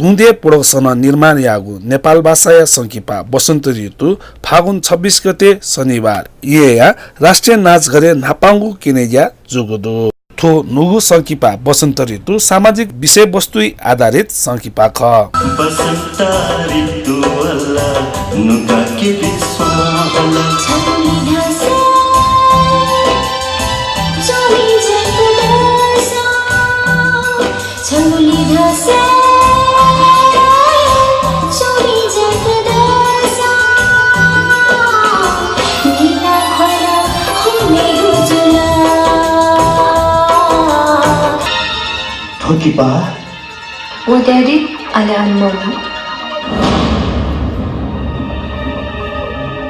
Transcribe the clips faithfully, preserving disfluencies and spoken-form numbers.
हुंदे प्रोडक्सनं निर्माण याःगु नेपाल भाषाया संकिपा बसन्त ऋतु फागुन छब्बिस गते शनिबार येँया राष्ट्रिय नाचघरय् न्हापांगु केनेज्या जूगु दु। थ्व न्हूगु संकिपा बसन्त ऋतु सामाजिक विषयवस्तुइ आधारित संकिपा खः। बसन्त ऋतु वल, नुगः कि विश्व हल। थ्व किपा। What, Daddy? अले अनि मम्मी?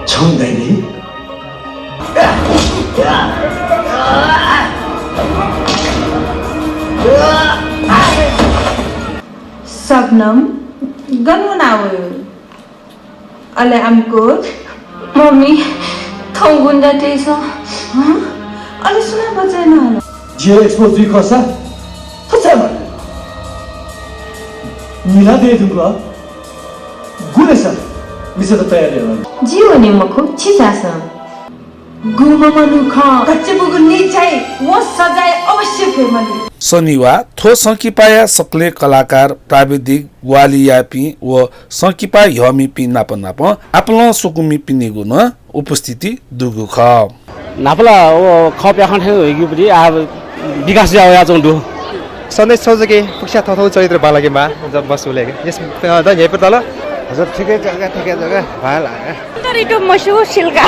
छौ, Daddy? शबनम, गन वनावल? अले अमकुर? मम्मी, थौं गुण्डातय्सं। हँ? अले सुनां बचय् यानाहल? जि expose जुइ खःसा, थ्व छाय् माल? मिला दये धुंकल। गुलेसा मिसात तयार यानाहल? जि वने मखु, छि झासँ। गुम्ह मनुखं गच्छि बूगु नीति चाहिँ वं सजाय अवश्य फये मते। शनिबार थ्व संकिपाया सकलें कलाकार, प्राविधिक, ग्वाहालि याःपिं व संकिपा ह्यःमिपिं नाप नाप आपालं स्वकुमिपिनिगु नं उपस्थिति दुगु खः। न्हापा ला व खः प्याखं थें हुइगुपट्टि आ विकास जुया वयाच्वंगु दु। सन्देश छौ जक फुक्कसिया थःथःगु चरित्र बांलाकेमाः, जब मसुले। यस, अ, द न्ह्यइपुत ल। हजुर, ठिकै जग्गा, ठिकै जग्गा, बांला। तर इटो मसु सिल्का।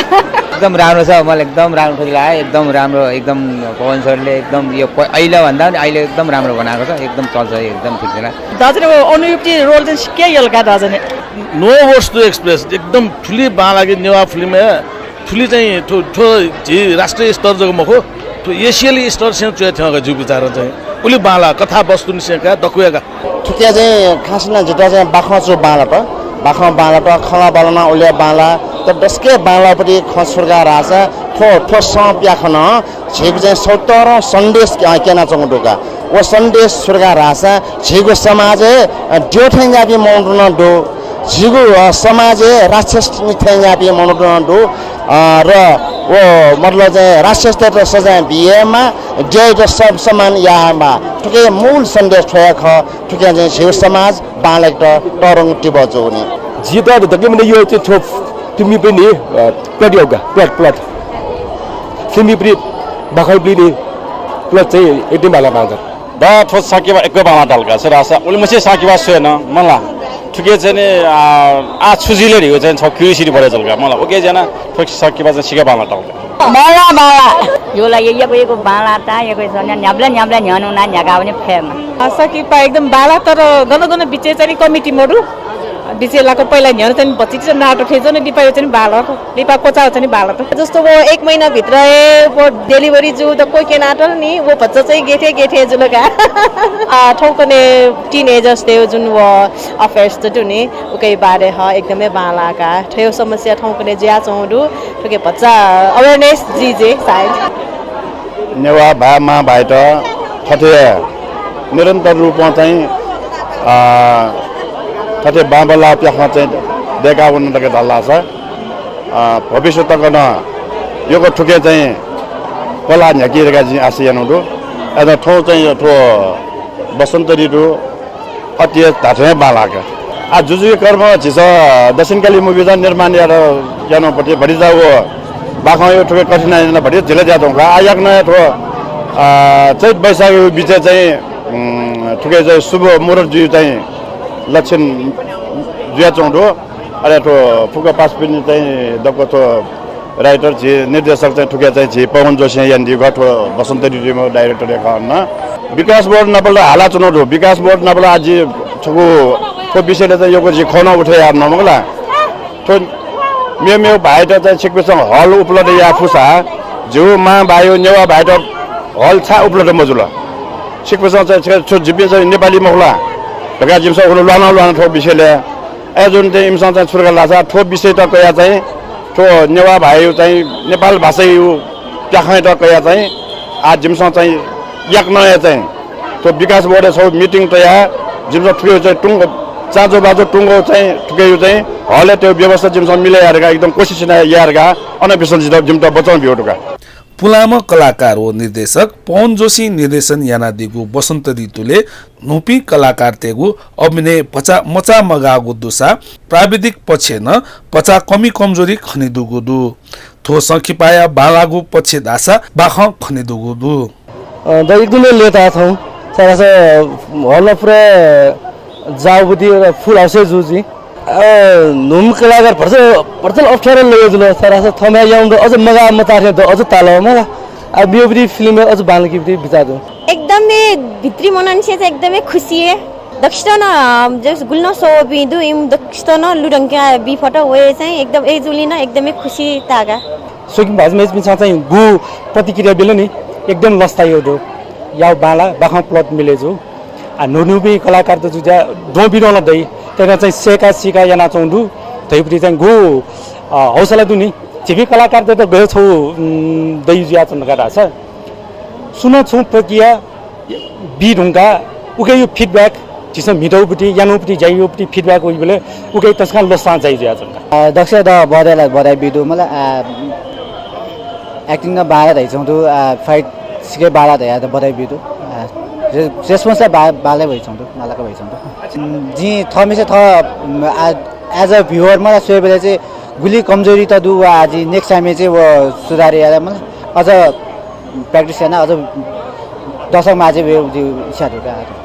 एकदम राम्रो छ, मलाई एकदम राम्रो लाग्यो, एकदम राम्रो, एकदम पवन सरले एकदम यो प-, अहिलेभन्दा पनि अहिले एकदम राम्रो बनाएको छ, एकदम चल्छ, एकदम ठिक छ। दाजुले अनुयुक्ति रोल चाहिँ सिक्कै यल्का दाजुले। No words to express, एकदम थुलि बांलाके नेवाः फिल्म हे। थुलि चाहिँ थ्व, थ्व झी राष्ट्रिय स्तर जक मखु, थ्व एसियाली स्तर सें च्वय् थ्यंका जिगु विचारं चाहिँ। उलि बांला, कथावस्तुनिसें का, दक्वया का। थुके चाहिँ खास नं जितः चाहिँ बाखं छु बांलात, बाखं बांलात, खला बालना उलि बांला, तर दसके बांलापट्टि खँ छुर्गा रासा थ्व, थ्व सं प्याखनं झीगु चाहिँ सौतरं सन्देश के-, क्यनाच्वंगु दु का। व सन्देश छुर्गा रासा झीगु समाज हे, अ, द्यः थें याःपिं मनूत नं दु। झीगु, अ, समाजय् राक्षस थें याःपिं मनूत नं दु। अ, र व मतलब चाहिँ राक्षसतय्त सजाय बियेमा, द्यःयात सब समान यायेमा। थुके मूल सन्देश थ्व हे खः। थुके चाहिँ झीगु समाज बांलाकेत तःधंगु तिबः जूगु नि। जितः दकले मने यो चाहिँ थ्व फिल्मपिनि, अ, plot योगा, plot, plot। फिल्मपिनि बाखंपिनि plot चाहिँ एकदम बांला बांला। द थ्व संकिपा यक्व बांलातल का, सरासा उलिमछि संकिपा स्वये न, मला। थुके चाहिँ नि, आ, आ छु जुइले धियो चाहिँ छौ curiosity बढे जल का, मला। उके ज्याना थ्व संकिपा चाहिँ सिके बांलातल का। बांला, बांला। यो ला ये, यक्व, यक्व बांलात, यक्व सन्या न्याब्ला, न्याब्ला न्यानु ना न्यागा वने फेम। आ, संकिपा एकदम बांला, तर गन गन बिचे चाहिँ नि comedy मदु। बिचे लाक पहिला न्ह्यःने चाहिँ भचिकिचा नाटक थें जन लिपा यो चाहिँ बांला, लिपा क्वचाः चाहिँ बांला। जस्तो व एक महिनाभित्र हे व delivery जू दक्व क्यनातल नि, व भचा चाहिँ गेथे गेथे जुल का। आ, थौंकन्हय् teenagers तय् जुन व affairs त दु नि, उके बारे ह एकदमै बांला का। थ्व समस्या थौंकन्हय् जुयाच्वंगु दु, थुके भचा awareness जुइ जे सायद। नेवाः भाय् मां भाय्त थथे निरन्तर रूपं चाहिँ, अ, थथे बांबलाः प्याखं चाहिँ दय्का वन धकाः धाल धाःसा, अ, भविष्य तक नं यक्व थुके चाहिँ पलाः न्ह्याकी धकाः जिं आशा यानागु दु। अय्‌नं थौं चाहिँ थ्व बसन्त ऋतु अति हे धात्थें बांलाक। आ, जुजुया कर्म झीसं दक्षिणकाली movie नं निर्माण यात, यानापट्टि भतिचा व बाखं यो थुके कठिनाइ याना भति झिला जुयाच्वंगु का। आ, याकनं थ्व, आ, चैत वैशाखया बिचय् चाहिँ, उम्, थुके चाहिँ शुभ मुहूर्त जुइ चाहिँ लक्षण जुयाच्वंगु दु। अले थ्व फुक्क पासापिनि चाहिँ दक्व थ्व writer झी, निर्देशक चाहिँ थुके चाहिँ झी पवन जोशीं यानादीगु खः, थ्व बसन्त ऋतुया director हे खः न। विकास बोर्ड नाप ला हालाच्वनागु दु। विकास बोर्ड नाप ला आः जि छकू थ्व विषयलय् चाहिँ यक्व जि खँ नं उठे याये नं मखु ला। थ्व मेमेगु भाय्त चाहिँ छिकपिन्सं hall उपलब्ध याये फुसा, झीगु मां भाय् नेवाः भाय्त hall छाय् उपलब्ध मजुल? छिकपिन्सं चाहिँ छ-, छ-, जिपिं चाहिँ नेपाली मखु ला धकाः जिमिसं उलि ल्वाना ल्वाना थ्व विषयलय्। अय्‌जूगुलिं इमिसं चाहिँ छु धकाः धाःसा थ्व विषयत कयाः चाहिँ थ्व नेवाः भाय्‌या चाहिँ नेपाल भाषाया प्याखंयात कयाः चाहिँ आः जिमिसं चाहिँ याकनं हे चाहिँ थ्व विकास बोर्डय् छगू meeting तयाः जिमिसं थुके चाहिँ तुंक चाँजो बाँजो तुंगो चाहिँ थुकेयो चाहिँ हलय् त्यो व्यवस्था जिमिसं मिले यायेका एकदम कोसिस याना यायेका अन बिसन जित जिमित बचं बियो धुका। पुलांम्ह कलाकार व निर्देशक पवन जोशीं निर्देशन यानादीगु बसन्त ऋतुले न्हूपिं कलाकारतय्गु अभिनय भचा मचा मगाःगु दुसा प्राविधिक पक्षय् नं भचा कमी कमजोरी खनेदुगु दु। थ्व संकिपाया बांलाःगु पक्ष धाःसा बाखं खनेदुगु दु। अ, द एकदमै लेता थौं। सरासर हलमा पुरा जाउबुदी र फुल हाउसय् जुजि। अ, न्हूम्ह कलाकार भर्सर, भर्सर अप्ठ्यारो लगे जुल। सरासर थम्हया याउन्द अझ मगा मताथे द अझ ताल मला। आ बियोबुदी फिल्म अझ बांलाकेबुदी बिचाः दु। एकदमै भित्री मनंसे चाहिँ एकदमै खुसी हे। दक्षिण न, अ, जस गुल्न सोबी दु, इम दक्षिण न लुडंका बी फट वये चाहिँ एकदम ए जुलिन एकदमै खुसी तागा। स्वकिम भाजु मेजपिन्सं चाहिँ गु प्रतिक्रिया बिल नि, एकदम लस्ता यो दु। याउ बांला बाखं प्लट मिले जु। आ, न्हून्हूपिं कलाकार त जुजा द्वं बिद्वं ला दइ। तेन चाहिँ सेका सिका याना चौं दु। धैपुरी चाहिँ गु, अ, हौसला दु नि। झीपिं कलाकार त गयो छौ, उम्, दइ जुया चंदका धाःसा। सुन छुं प्रक्रिया बी धुंका उके यु feedback झीसं म्हितौपति, यानौपति, ज्यायोपति feedback वइबले उके तसकं लस्तां जाइ जुया चंका। अ, दक्ष द बधाई ला बधाई बिदु मला, आ, acting न बारा धैचौं दु, आ, fight सिके बारा धया द बधाई बिदु। आ, रे-, response ला बा-, बाले भैचौं दु, मालाक भैचौं दु। जि थमिसे थ, आ, as a viewer मला स्वयेबले चाहिँ गुलि कमजोरी त दु व आजि next time चाहिँ व सुधार याला मला अझ practice याना अझ दशक माझे वे इच्छा दु का।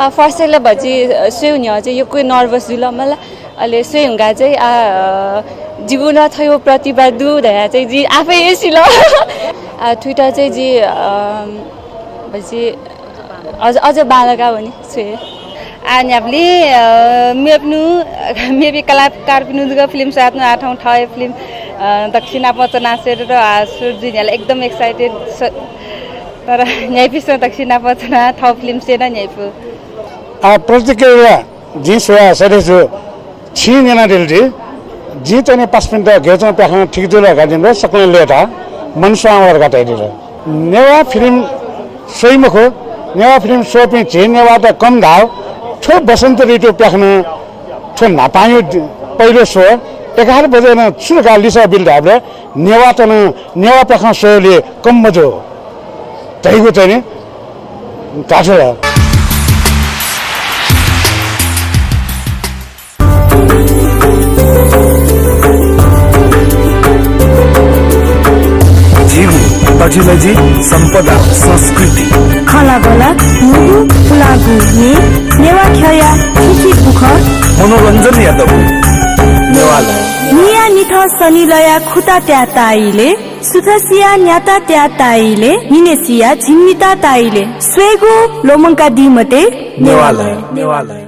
आ, first ला भजि, अ, स्वयेगु न्ह्यः चाहिँ यक्व nervous जुल मला। अले स्वयेगु चाहिँ, आ, अ, जिगु न थयो प्रतिभा दु धया चाहिँ जि आफै हे सिल। आ, Twitter चाहिँ जि, अ, भजि अझ, अझ बांलाका वनी। छुए। आ, न्ह्याबलें, अ, मेपिनु, मेपि कलाकारपिनु दुगु फिल्म स्वात न आठौं थः फिल्म, अ, दक्षिणा पचना सेर र आ सुर जुइ न्ह्याल एकदम excited स-, तर न्ह्याइपिसं दक्षिणा पचना थः फिल्म सेर न्ह्याइपु। आ, प्रतिक्रिया जिं स्वया सरे जु छिं न्यनादिल दि। जिं चाहिँ पासपिन्त गेचौं प्याखं ठीक जुल गादिन सकलें लेता मन स्वां वर गाताइदिल। नेवाः फिल्म स्वइ मखु, नेवाः फिल्म स्वःपिं झी नेवाःत कम धाव। थ्व बसन्त ऋतु प्याखनं थ्व न्हापांयु दि-, पहिलो स्वः एघार बजे नं छु धकाः लिसः बिल धायेबलय् नेवाःत नं नेवाः प्याखं स्वयेबलय् कम मजू धइगु चाहिँ नि धाथुल। झीगु technology, सम्पदा, संस्कृति। खँल्हाबल्हा, न्हूगु, पुलांगु म्ये, नेवाः ख्यःया खिखी बुखँ। मनोरञ्जनया दबू। नेवालय। न्हिया निथं सनिलया खुता त्याः ताइले, सुथसिया न्याता त्याः ताइले, न्हिनेसिया झिंनिता ताइले। स्वयेगु ल्वःमंकादी मते। नेवालय। नेवालय।